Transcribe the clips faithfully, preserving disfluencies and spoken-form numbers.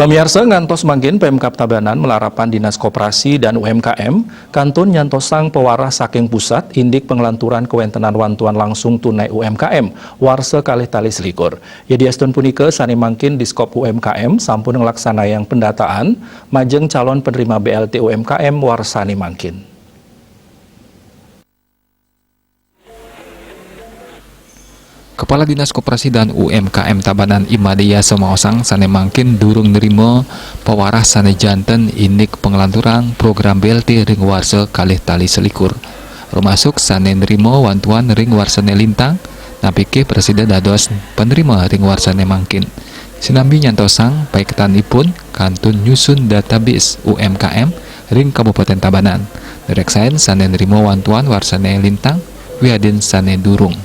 Pemirsa, ngantos mangkin Pemkab Tabanan malarapan Dinas Koperasi dan U M K M kantun nyantosang pawarah saking pusat indik panglanturan kawentenan wantuan langsung tunai U M K M warsa kalih tali selikur. Yadiastun punika, sane mangkin Diskop U M K M sampun nglaksanayang pendataan majeng calon penerima B L T U M K M warsane mangkin. Kepala Dinas Koperasi dan U M K M Tabanan Imadeya Semaosang sane mangkin durung nerima pawarah sane janten indik panglanturang program B L T ring warsa kalih tali selikur. Rumasuk sane nerima wantuan ring warsane lintang, napike prasida dados penerima ring warsane mangkin. Sinambi nyantosang paiketanipun kantun nyusun database U M K M ring Kabupaten Tabanan. Reksain sane nerima wantuan warsane lintang wiadin sane durung.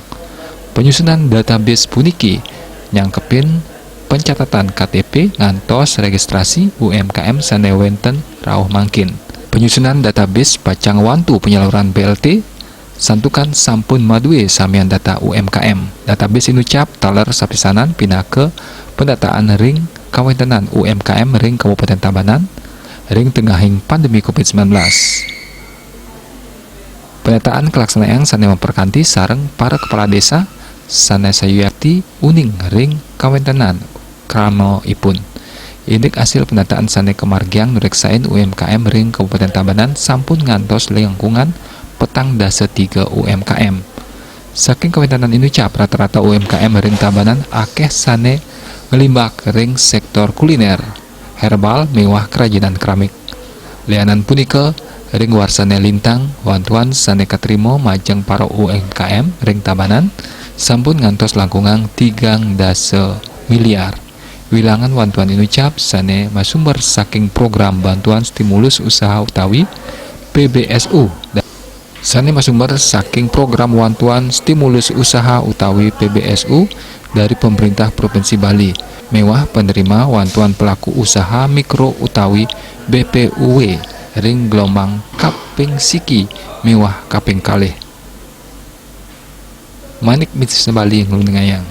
Penyusunan database puniki nyangkepin pencatatan K T P ngantos registrasi U M K M sane wenten rauh mangkin. Penyusunan database pacang wantu penyaluran B L T santukan sampun madue samian data U M K M. Database inucap taler sapisanan pinaka pendataan ring kawentenan U M K M ring Kabupaten Tabanan ring tengahing pandemi covid sembilan belas. Pendataan kalaksanayang sane maperkanti sareng para kepala desa sane sayuakti uning ring kawentenan krama ipun. Indik asil pendataan sane kamargiang nureksain U M K M ring Kabupaten Tabanan sampun ngantos langkungan petang dasa tiga U M K M. Saking kawentenan inucap, rata-rata U M K M ring Tabanan akeh sane nglimbak ring sektor kuliner, herbal, miwah kerajinan keramik. Lianan punika, ring warsane lintang, wantuan sane katrima majeng para U M K M ring Tabanan sampun ngantos langkungang tigang dasa miliar. Wilangan wantuan inucap sane masumber saking program bantuan stimulus usaha utawi P B S U. Sane masumber saking program wantuan stimulus usaha utawi P B S U dari pemerintah Provinsi Bali, miwah penerima wantuan pelaku usaha mikro utawi B P U W ring gelombang kaping siki miwah kaping kalih. Manik Bisnis Bali nguningayang.